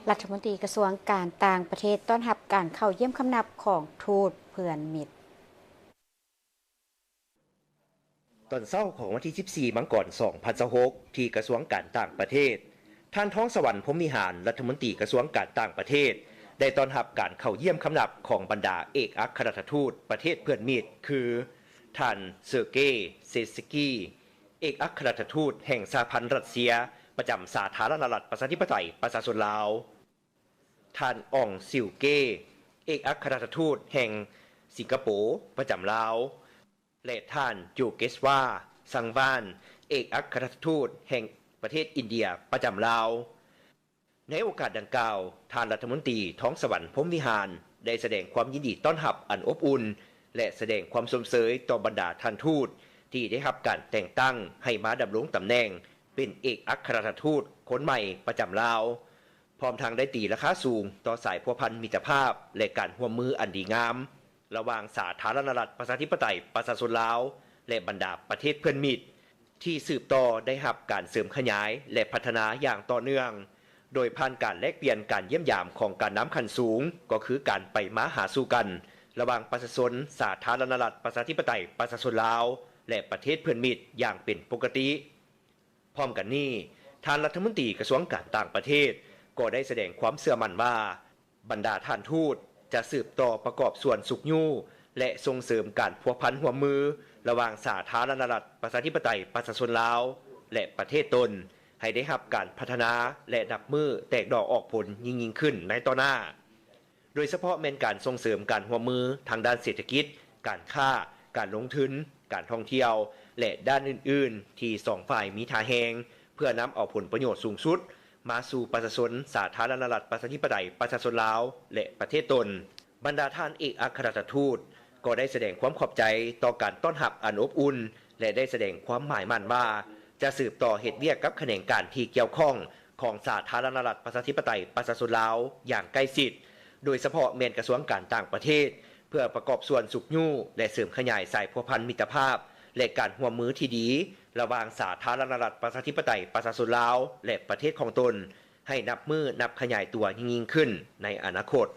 ລັດຖະມົນຕີກະຊວງການຕ່າງປະເທດ ຕ້ອນຮັບການເຂົ້າຢ້ຽມຄຳນັບຂອງທູດເພື່ອນມິດ. ຕອນເຊົ້າຂອງວັນທີສິບສີ່ ມັງກອນ ສອງພັນຊາວຫົກ ທີ່ກະຊວງການຕ່າງປະເທດ, ທ່ານ ທອງສະຫວັນ ພົມວິຫານ ລັດຖະມົນຕີກະຊວງການຕ່າງປະເທດ ໄດ້ຕ້ອນຮັບການເຂົ້າຢ້ຽມຄຳນັບຂອງບັນດາເອກອັກຄະລັດຖະທູດປະເທດເພື່ອນມິດ ຄື ທ່ານ ເຊີເກ ເຊສກີ ເອກອັກຄະລັດຖະທູດແຫ່ງສະຫະພັນຣັດເຊຍ ປະຈຳສາທາລະນະລັດປະຊາທິປະໄຕປະຊາຊົນລາວ, ທ່ານ ອອງ ຊິວເກ ເອກອັກຄະລັດຖະທູດແຫ່ງສິງກະໂປປະຈຳລາວ ແລະ ທ່ານ ໂຈເກສວາ ຊັງວານ ເອກອັກຄະລັດຖະທູດແຫ່ງປະເທດອິນເດຍປະຈຳລາວ. ໃນໂອກາດດັ່ງກ່າວ, ທ່ານລັດຖະມົນຕີ ທອງສະຫວັນ ພົມວິຫານ ໄດ້ສະແດງຄວາມຍິນດີຕ້ອນຮັບອັນອົບອຸ່ນ ແລະ ສະແດງຄວາມຊົມເຊີຍຕໍ່ບັນດາທ່ານທູດ ທີ່ໄດ້ຮັບການແຕ່ງຕັ້ງໃຫ້ມາດຳລົງຕຳແໜ່ງເປັນເອກອັກຄະລັດຖະທູດຄົນໃໝ່ປະຈຳລາວ, ພ້ອມທັງໄດ້ຕີລາຄາສູງຕໍ່ສາຍພົວພັນມິດຕະພາບ ແລະ ການຮ່ວມມືອັນດີງາມ ລະຫວ່າງສາທາລະນະລັດປະຊາທິປະໄຕປະຊາຊົນລາວ ແລະ ບັນດາປະເທດເພື່ອນມິດ ທີ່ສືບຕໍ່ໄດ້ຮັບການເສີມຂະຫຍາຍ ແລະ ພັດທະນາຢ່າງຕໍ່ເນື່ອງ, ໂດຍຜ່ານການແລກປ່ຽນການຢ້ຽມຢາມຂອງການນຳຂັ້ນສູງ, ກໍຄືການໄປມາຫາສູ່ກັນ ລະຫວ່າງປະຊາຊົນສາທາລະນະລັດປະຊາທິປະໄຕປະຊາຊົນລາວ ແລະ ປະເທດເພື່ອນມິດຢ່າງເປັນປົກກະຕິ. ພ້ອມກັນນີ້, ທ່ານລັດຖະມົນຕີກະຊວງການຕ່າງປະເທດ ກໍໄດ້ສະແດງຄວາມເຊື່ອໝັ້ນວ່າ ບັນດາທ່ານທູດຈະສືບຕໍ່ປະກອບສ່ວນຊຸກຍູ້ ແລະ ສົ່ງເສີມການພົວພັນຮ່ວມມືລະຫວ່າງສາທາລະນະລັດປະຊາທິປະໄຕປະຊາຊົນລາວ ແລະ ປະເທດຕົນ ໃຫ້ໄດ້ຮັບການພັດທະນາ ແລະ ນັບມື້ແຕກດອກອອກຜົນຍິ່ງໆຂຶ້ນໃນຕໍ່ໜ້າ, ໂດຍສະເພາະແມ່ນການສົ່ງເສີມການຮ່ວມມືທາງດ້ານເສດຖະກິດ, ການຄ້າ, ການລົງທຶນ, ການທ່ອງທ່ຽວ ແລະ ດ້ານອື່ນໆ ທີ່ສອງຝ່າຍມີທ່າແຮງ ເພື່ອນຳເອົາຜົນປະໂຫຍດສູງສຸດ ມາສູ່ປະຊາຊົນສາທາລະນະລັດປະຊາທິປະໄຕປະຊາຊົນລາວ ແລະ ປະເທດຕົນ. ບັນດາທ່ານເອກອັກຄະລັດຖະທູດ ກໍໄດ້ສະແດງຄວາມຂອບໃຈຕໍ່ການຕ້ອນຮັບອັນອົບອຸ່ນ ແລະ ໄດ້ສະແດງຄວາມໝາຍໝັ້ນວ່າ ຈະສືບຕໍ່ເຮັດວຽກກັບຂະແໜງການທີ່ກ່ຽວຂ້ອງຂອງສາທາລະນະລັດປະຊາທິປະໄຕປະຊາຊົນລາວຢ່າງໃກ້ຊິດ, ໂດຍສະເພາະແມ່ນກະຊວງການຕ່າງປະເທດ, ເພື່ອປະກອບສ່ວນຊຸກຍູ້ ແລະ ເສີມຂະຫຍາຍສາຍພົວພັນມິດຕະພາບ ແລະ ການຮ່ວມມືທີ່ດີລະຫວ່າງສາທາລະນະລັດປະຊາທິປະໄຕປະຊາຊົນລາວ ແລະ ປະເທດຂອງຕົນ ໃຫ້ນັບມື້ນັບຂະຫຍາຍຕົວຍິ່ງໆຂຶ້ນໃນອະນາຄົດ.